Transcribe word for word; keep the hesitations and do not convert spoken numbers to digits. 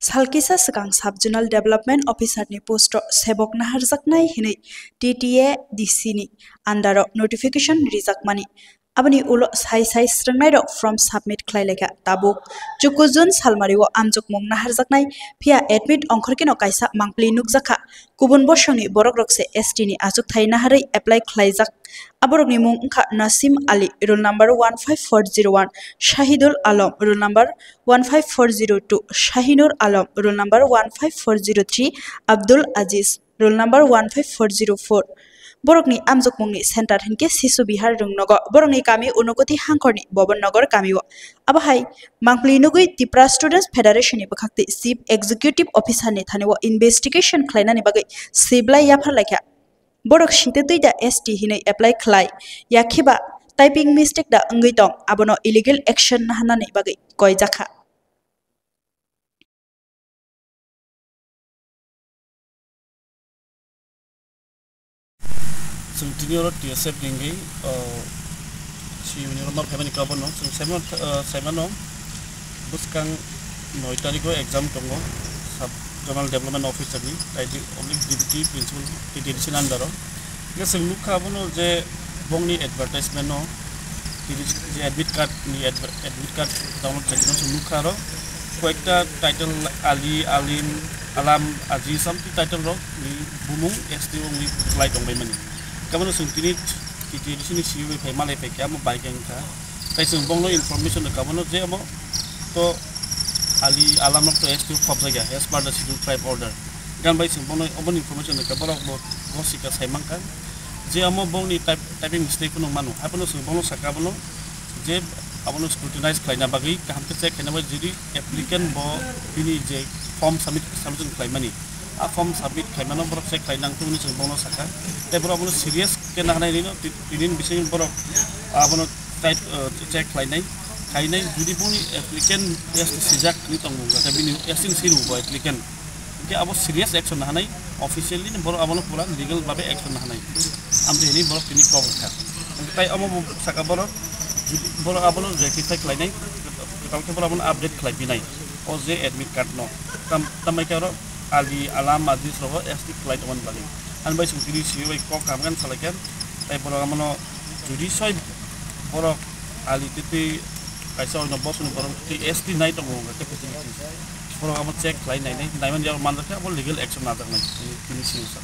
Salkisa swkang Sub Zonal Development Officer ni post o sebok naharjaknai hinwi T T A D C ni under o notification rijakmani. Aboni ulo sai sai srwngnairok form submit khlai laikha. Tabuk chuku June salmari o amjokmung naharjaknai, phiya admit ongkhorkeno kaisa mangpli nukjakha. Kubun bosongni borokrok se S T ni achukthai naharwi apply khlaijak. Aborokni mung wngkha Nasim Ali, roll number one five four zero one, Shahidul Alam, roll number one five four zero two, Shahinur Alam, roll number one five four zero three, Abdul Aziz, roll number one five four zero four. Borokni amjokmungni center hinkhe Sisu Bihar Rungnogo. Borokni kami Unokoti Hangkhorni Bobon Nogor kamio. Abohai mangpli nugwi Tipra Students Federation ni bwkhakti Chief Executive Officer ni thani o investigation khlainani bagwi siblai yaphar laikha. Borok site twi da S T hinwi apply khlai, yakhe ba typing mistake da wngwi tong, abono illegal action naharnani bagwi koijakha. Chwng tini oro T S F ni wngwi, o, C U ni oro ma phaimani kabo no chwng saimano, o, saimano bwskang noi tarikh o exam tongo, sub zonal development officer ni, tai di oblique deputy principal T T D C ni under o. Hingke chwng nukha abono je bongni advertisement no, tini je admit card ni adver-, admit card download khaikhe no chwng nukha aro koyekta title Ali, Alim, Alam, Aziz, something title rok ni bumung S T O wngwi khlai tongbai mani. Hingke abono chwng tini T T D C ni C E O bai phai malai phaikhe amo bai khe wngkha. Tai chwng bongno information rwkha abono je amo to Ali Alam rok to S T O khopjakya as per the Scheduled Tribe order. Gan bai chwng bono, oboni information rwkha, borok bo, bo sika sai mankha je amo bongni type, typing mistake phano mano. Haiphano chwng bono saka abono je abono scrutinize khlaina bagwi, kaham khe check khlaina bagwi, jodi applicant bo bini je form submit, submission khlaimani, a form submit khlaimano borok check khlaina nangkukmani chwng bono saka. Tei borok abono serious khe naharnai rino, ti-, tini bising borok abono type, uh, check khlainai, khainai, jodi bongni applicant S T sijak ni tongmung, khe bini S T ni sirung bo applicant. Hingke abo serious action naharnai, officially ni borok abono pura legal babe action naharnai. Amtwi hinwi borok tini kok rwkha. Hingke tai omo bo saka borok, borok abono rectify khlainai, kwtal khe borok abono update khlai pinai. O je admit card no. Tam, tambai khe oro Ali, Alam, Aziz rogo S T khlai tongmani bagwi. Ani bai chwng tini C E O bai kok kaham khe salai khe, tai borok abono jodi soi borok Ali tei tei kaisa oino bosongni borok tei S T nai tongo hwnba khe facilities. Borok abo check khlai nainai, naimani yago manjak khe abo legal action najaknai tini C E O sir.